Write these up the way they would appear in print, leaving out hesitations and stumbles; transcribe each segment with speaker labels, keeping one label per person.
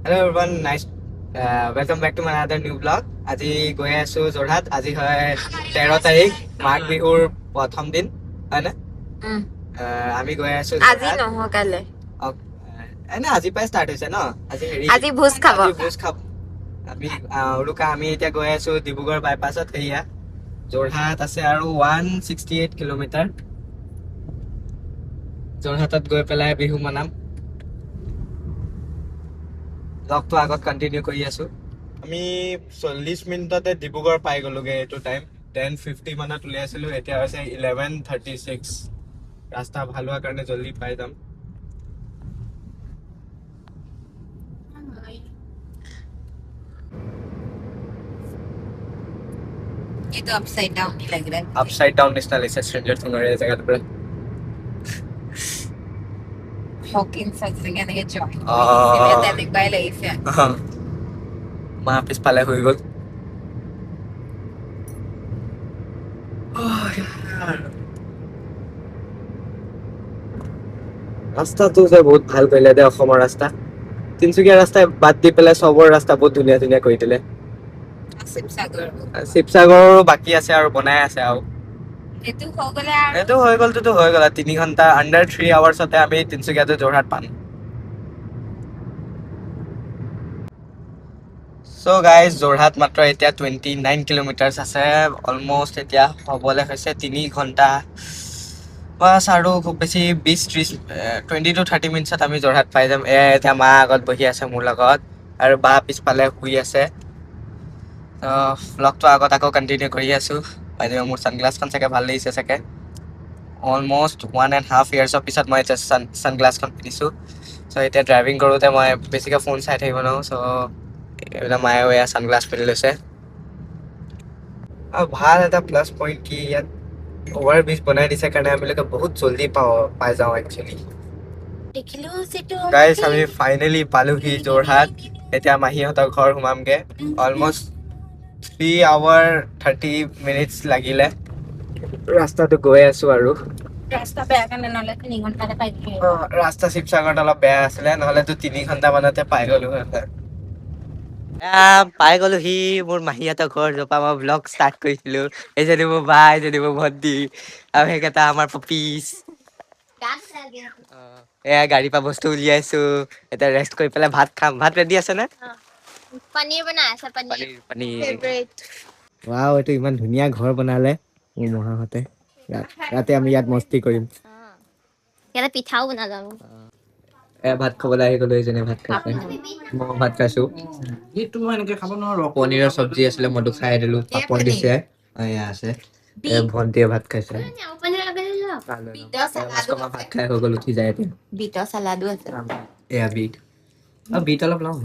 Speaker 1: Hello everyone, nice welcome back to my other new blog. আজি গৈ আছো যোৰহাট। আজি হয় 13 তাৰিখ, মাঘ বিহুৰ প্ৰথম দিন, হয়নে? আমি গৈ আছো
Speaker 2: আজি নহয়, কাইলৈ।
Speaker 1: এনে আজিৰ পৰাই ষ্টাৰ্ট হৈছে ন? আজি হেৰি,
Speaker 2: আজি ভোজ খাব।
Speaker 1: আজি ভোজ খাব আমি। উৰুকা। আমি এতিয়া গৈ আছো ডিব্ৰুগড় বাইপাছত। সেয়া যোৰহাট আছে আৰু 168 কিলোমিটাৰ। যোৰহাটত গৈ পেলাই বিহু মনাম। ব্লগটো আগত কণ্টিনিউ কৰি আছো। আমি 40 মিনিটতে ডিব্ৰুগড় পাই গ'লোগে। এইটো টাইম 10:50 মানত উলিয়াইছিলো, এতিয়া হৈছে 11:36। ৰাস্তা ভাল হোৱাৰ কাৰণে জল্দি পাই যাম।
Speaker 2: এইটো আপসাইড ডাউন লাগিলে।
Speaker 1: আপসাইড ডাউন নিচিনা লাগিছে, ষ্ট্ৰেঞ্জাৰ থিঙৰ এই জেগাটোৰ পৰা।
Speaker 2: হকিন্স আছে, কেনেকে জইন তেনেকুৱাই লাগিছে।
Speaker 1: মা পিছফালে হৈ গ'ল। ৰাস্তাটো যে বহুত ভাল কৰিলে দে। অসমৰ ৰাস্তা, তিনচুকীয়া ৰাস্তাই বাদ দি পেলাই চবৰ ৰাস্তা বহুত ধুনীয়া ধুনীয়া কৰি দিলে।
Speaker 2: শিৱসাগৰ।
Speaker 1: শিৱসাগৰো বাকী আছে আৰু বনাই আছে আৰু।
Speaker 2: সেইটো হৈ গ'লে আৰু
Speaker 1: সেইটো হৈ গ'লটোতো হৈ গ'ল। 3 ঘণ্টা, আণ্ডাৰ 3 আৱাৰ্ছতে আমি তিনচুকীয়াটো যোৰহাট পাম। চ' গাইজ, যোৰহাট মাত্ৰ এতিয়া 29 কিলোমিটাৰ্ছ আছে। অলমষ্ট এতিয়া হ'বলৈ হৈছে 3 ঘণ্টা বাছ আৰু খুব বেছি 20-30, 20 টু 30 মিনিটছত আমি যোৰহাট পাই যাম। এয়া এতিয়া মা আগত বহি আছে মোৰ লগত আৰু বা পিছফালে শুই আছে। তো ব্লগটো আগত আকৌ কণ্টিনিউ কৰি আছোঁ। বাই the মোৰ ছানগ্লাছখন চাগে ভাল লাগিছে চাগে। অলমষ্ট 1.5 ইয়াৰ্ছৰ পিছত মই এতিয়া ছানগ্লাছখন পিন্ধিছোঁ। চ' এতিয়া ড্ৰাইভিং কৰোঁতে মই বেছিকৈ ফোন চাই থাকিব নোৱাৰোঁ। চ' এইবিলাক মায়েও এয়া ছানগ্লাছ পিন্ধি লৈছে। আৰু ভাল এটা প্লাছ পইণ্ট কি, ইয়াত অভাৰ ব্ৰিজ বনাই দিছে কাৰণে আমিলোকে বহুত জল্দি পাই যাওঁ একচুৱেলি।
Speaker 2: দেখিলো যিটো।
Speaker 1: গাইজ, আমি ফাইনেলি পালোহি যোৰহাট। এতিয়া মাহীহঁতৰ ঘৰ সোমামগে। অলমষ্ট 3 আৱাৰ 30 মিনিটছ লাগিলে। ৰাস্তাটো গৈ আছো আৰু।
Speaker 2: ৰাস্তা বেয়া কাৰণে, নহ'লে 3 ঘণ্টাতে পাই গ'লো।
Speaker 1: অ, ৰাস্তা শিৱসাগৰত অলপ বেয়া আছিলে, নহ'লেতো 3 ঘণ্টা মানতে পাই গ'লো। পাই গ'লোহি মোৰ মাহীহঁতৰ ঘৰ, য'ৰ পৰা মই ব্লগ ষ্টাৰ্ট কৰিছিলো। এইজনী মোৰ বা, এইজনী মোৰ ভণ্টি আৰু সেইকেইটা আমাৰ পপিজ। এয়া গাড়ীৰ পৰা বস্তু উলিয়াইছো। এতিয়া ৰেষ্ট কৰি পেলাই ভাত খাম। ভাত ৰেডি আছে নে?
Speaker 3: পনীৰ বনাই আছে, পনীৰ।
Speaker 1: পনীৰ, পনীৰ।
Speaker 3: ফেভৰেট।
Speaker 1: ৱাও, এইটো ইমান ধুনীয়া ঘৰ বনালে মোৰ মহাহঁতে। ৰাতি আমি ইয়াত মস্তি কৰিম।
Speaker 3: ইয়াতে পিঠাও বনালো আমি।
Speaker 1: এ ভাত খাবলৈ আহি গ'লো। এইজনে ভাত খাইছে, মই ভাত খাইছো।
Speaker 4: এইটো মই এনেকে খাব নোৱাৰো।
Speaker 1: পনীৰৰ চব্জি আছিলে, মইতো খাই দিলো। পাপৰ দিছে, এয়া আছে। এ ভণ্টিয়ে ভাত খাইছে।
Speaker 3: পনীৰ লগাই লওক।
Speaker 2: বিটৰ চালাডো।
Speaker 1: মাছ ভাত খাই হৈ গ'ল, উঠি যায় এতিয়া।
Speaker 2: বিটৰ চালাডো আছে।
Speaker 1: এয়া বিট, অ বিট অলপ লওঁ।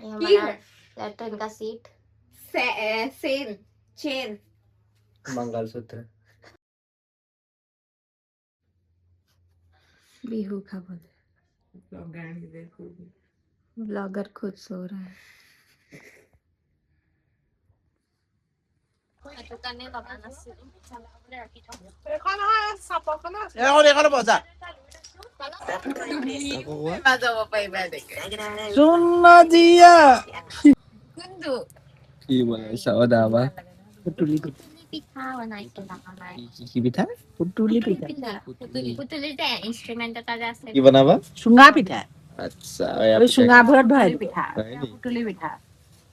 Speaker 3: ये हमारा लेटरिन का seat.
Speaker 2: Chain, chain.
Speaker 1: Mangalsutra.
Speaker 2: Bihu खाবলৈ ब्लॉगर खुद सो रहा है।
Speaker 3: সেইটো কাৰণে লগা নাছিলো।
Speaker 4: এখন এখন বজা।
Speaker 2: যাব পাৰিবা এনেকে।
Speaker 4: সোনা দিয়া।
Speaker 2: কোনটো?
Speaker 1: কি বনাইছা অ দাবা?
Speaker 3: পিঠা বনাইছো আমাৰ।
Speaker 1: কি পিঠা?
Speaker 4: সুতুলি পিঠা।
Speaker 3: পুতুলি যে ইনষ্ট্ৰুমেণ্ট এটা যে আছে।
Speaker 1: কি বনাবা?
Speaker 4: চুঙা পিঠা।
Speaker 1: আচ্ছা, এয়া
Speaker 4: এই
Speaker 1: পিঠা।
Speaker 4: চুঙাবোৰত ভৰাই দিব।
Speaker 2: পিঠা।
Speaker 1: হয় নি?
Speaker 2: সুতুলি পিঠা।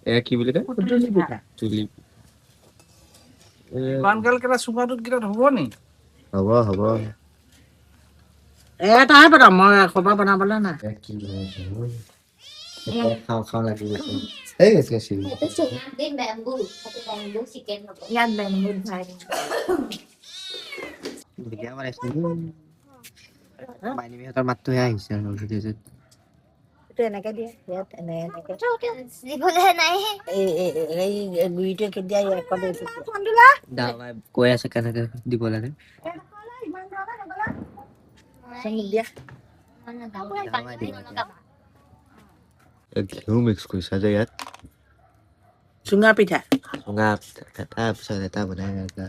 Speaker 1: এয়া কি বুলি কয়?
Speaker 4: সুতুলি পিঠা।
Speaker 1: তুলি।
Speaker 4: ইমানগাল কেইটা চুঙাটোত কেইটাত হ'ব নি?
Speaker 1: হ'ব, হ'ব।
Speaker 4: এটাহে বনাম মই, এসোপা বনাবলৈ নাই।
Speaker 1: এয়া কি বনাইছে? খাওঁ খাওঁ লাগি গৈছে। এই গৈছে।
Speaker 3: সেইটো চুঙাত দিম বেম্বু, সেইটো বেম্বু চিকেন হ'ব।
Speaker 2: ইয়াত বেম্বুত ভৰাই দিম।
Speaker 1: ধুনীয়া বনাইছে। মাইনিমিহঁতৰ মাতটোহে আহিছে আৰু ভিডিঅ'টোত।
Speaker 5: এইটো এনেকে দিয়ে ইয়াত, এনে এনেকে।
Speaker 3: দিবলৈ নাই।
Speaker 5: এই গুৰিটোৱে কেতিয়া ইয়াত এইটো।
Speaker 1: দামাই কৈ আছে কেনেকে দিব লাগে।
Speaker 5: দিয়া।
Speaker 1: দামাই দিব এতিয়া। ঘিউ মিক্স কৰিছা যে ইয়াত?
Speaker 4: চুঙা পিঠা।
Speaker 1: চুঙা এটা পিছত এটা বনাই আছে।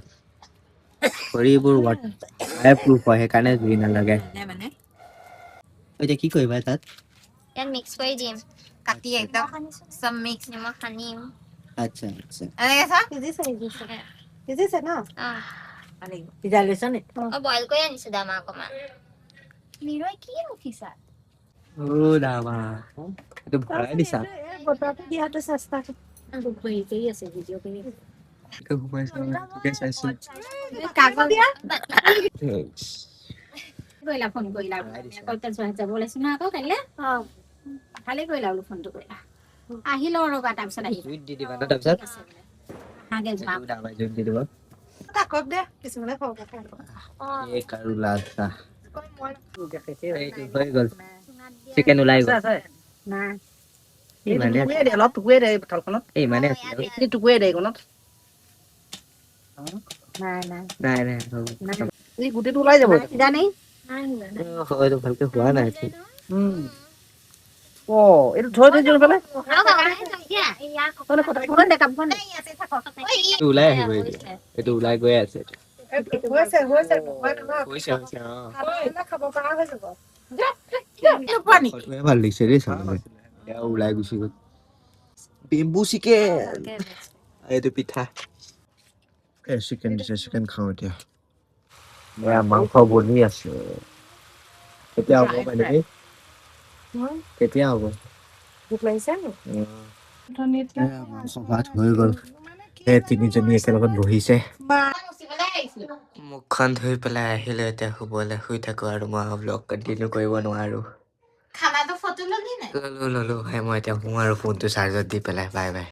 Speaker 1: খৰিবোৰ ৱাটাৰ প্ৰুফ হয়, সেইকাৰণে জুই নালাগে।
Speaker 2: মানে
Speaker 1: এতিয়া কি কৰিবা তাত?
Speaker 3: ইয়াত মিক্স কৰি দিম।
Speaker 2: কাটি একদম চব মিক্স।
Speaker 3: নিমখ সানিম।
Speaker 1: আচ্ছা আচ্ছা।
Speaker 2: এনেকে চা।
Speaker 5: সিজিছে, সিজিছে, সিজিছে ন?
Speaker 3: অ।
Speaker 5: সিজাই লৈছ নি?
Speaker 3: অ, বইল কৰি আনিছো দামা অকমান।
Speaker 2: নিৰয়, কি উঠিছা?
Speaker 1: অ' দামা, এইটো ভৰাই দিছা?
Speaker 5: বতৰটো দিয়াটো চেষ্টা।
Speaker 1: এইটো সোমাইছো, সেইটোকে চাইছো।
Speaker 6: কাগজ কৰিলা, ফোন কৰিলা। আকৌ এতিয়া যোৰহাট যাব ওলাইছো নহয় আকৌ কাইলৈ। ভালেই কৰিলা বোলো ফোনটো কৰিলা। আহি লওঁ ৰ'বা, তাৰপিছত আহিম।
Speaker 1: জুইত দি দিবা ন তাৰপিছত?
Speaker 6: আহাগে যোৱা।
Speaker 1: এইটো দামাই জুইত দি দিব।
Speaker 5: থাকক দে, কিছুমানে খাব।
Speaker 1: এই কাৰু লাছা, এইটো হৈ গ'ল, চিকেন ওলাই গ'ল।
Speaker 4: আছে।
Speaker 6: নাই।
Speaker 1: ইমানে আছে।
Speaker 4: টুকুৰাই দে, অলপ টুকুৰাই দে এই থালখনত।
Speaker 1: এই ইমানে আছে।
Speaker 4: এইখিনি টুকুৰাই দে এইকণত।
Speaker 6: নাই নাই।
Speaker 1: নাই নাই, হ'ব।
Speaker 4: এই গোটেইটো ওলাই যাব।
Speaker 6: নাই সিজা নেই।
Speaker 1: অ, এইটো ভালকে হোৱা নাই।
Speaker 4: অ, এইটো থৈ থৈ দিওঁ পেলাই।
Speaker 6: কাপোৰখন দে, কাপোৰখন দে।
Speaker 1: এইটো ওলাই আহিব এতিয়া, এইটো ওলাই গৈ আছে।
Speaker 5: হৈছে, হৈছে, নহয় নহয়।
Speaker 1: হৈছে হৈছে, অ।
Speaker 5: খাব পৰা হৈ যাব।
Speaker 1: ফটোৱে ভাল লাগিছে দেই চাবলৈ। এয়া ওলাই গুচি গ'ল বেম্বু চিকেন। এইটো পিঠা।
Speaker 7: এই চিকেন দিছে, চিকেন খাওঁ এতিয়া।
Speaker 1: এয়া মাংস বনি আছে। কেতিয়া হ'ব মানে? কেতিয়া হ'ব?
Speaker 5: ভোক লাগিছে নি?
Speaker 7: এয়া মাংস ভাত হৈ গ'ল। এই তিনিজনী একেলগত বহিছে।
Speaker 1: মুখখন ধুই পেলাই আহিলো এতিয়া শুবলৈ। শুই থাকো আৰু, মই ব্লগ কণ্টিনিউ কৰিব নোৱাৰো।
Speaker 2: খানাটো ফটো ললি নাই?
Speaker 1: ললো ললো ভাই। মই এতিয়া শুওঁ আৰু ফোনটো চাৰ্জত দি পেলাই। Bye bye.